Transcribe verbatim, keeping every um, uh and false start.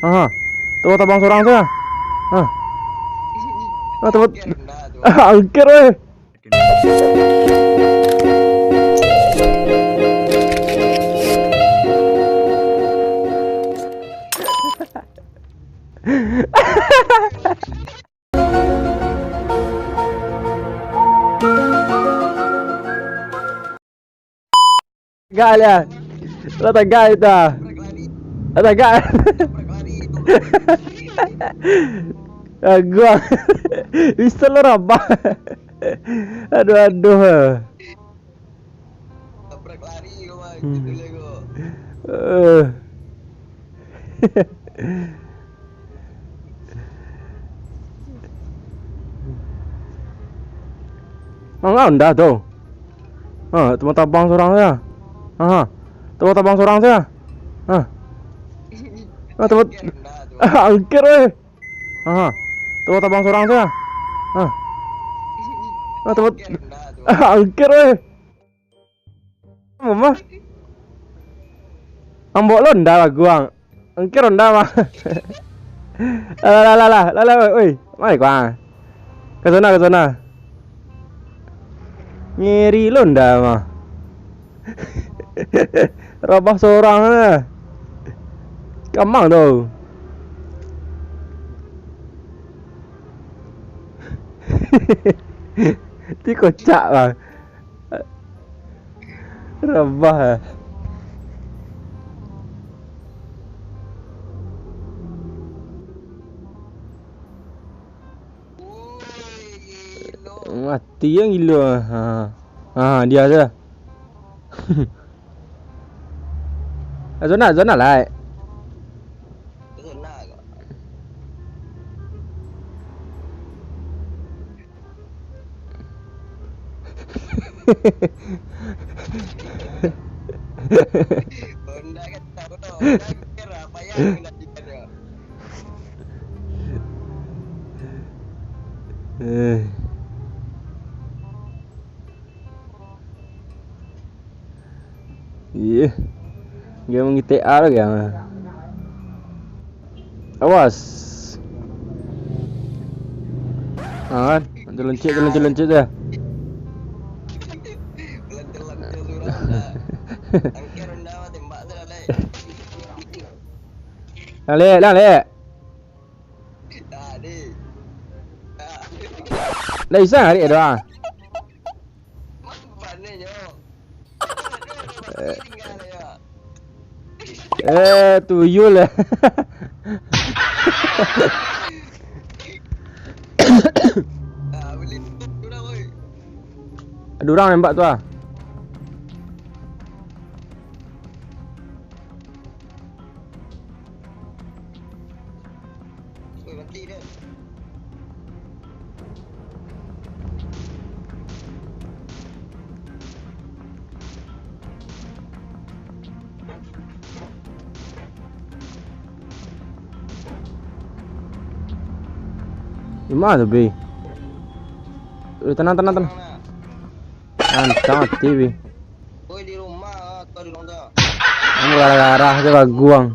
Aha. Tabang-tabang surang tu lah. Ha. Ah, tabang. Angker, weh. Tagak lah. Lah tagak itu. Lah tagak. Aguang. Bisa lo rabah. Aduh, aduh. Tabrak lari kau, Bang. Hmm. Gitu lah kau. Eh. Manga Honda tu? Ha, tabang-tabang surang sajo. Aha. Tabang-tabang surang sajo. Ha. Ha, tabang. Angker, weh. Aha. Tabang-tabang surang sajo. Ha. Ha, tabang. Angker, weh. Mama. Ambok lo Honda baguang. Angker Honda mah. Lah, lah, lah, lah, lah, lah, oi, oi. Mai kau, ah. Ka sana, ka sana. Ngeri lo Honda mah. Rabah surang lah. Kamang tu. Ti kocak lah. Rabah, eh. Mati yang gilo. Ha. Ha, dia sajo. Zona, zona lah. Honda kan tak tahu, Honda kan payah nak ikan dia. Eh. Iya. Dia mangitek A lagi, ah. Awas. Ah, kan? Loncat-loncat, loncat-loncat je. Lah, lek, lah, lek. Dah bisa narik doang. Eh, tuyul lah. Ada urang nembak tu ah. Di ma tu, Bi? Eh, tenang, tenang, tenang. Antang mati, Bi. Oi, di rumah, atau di rumah? Kamu garah-garah je baguang.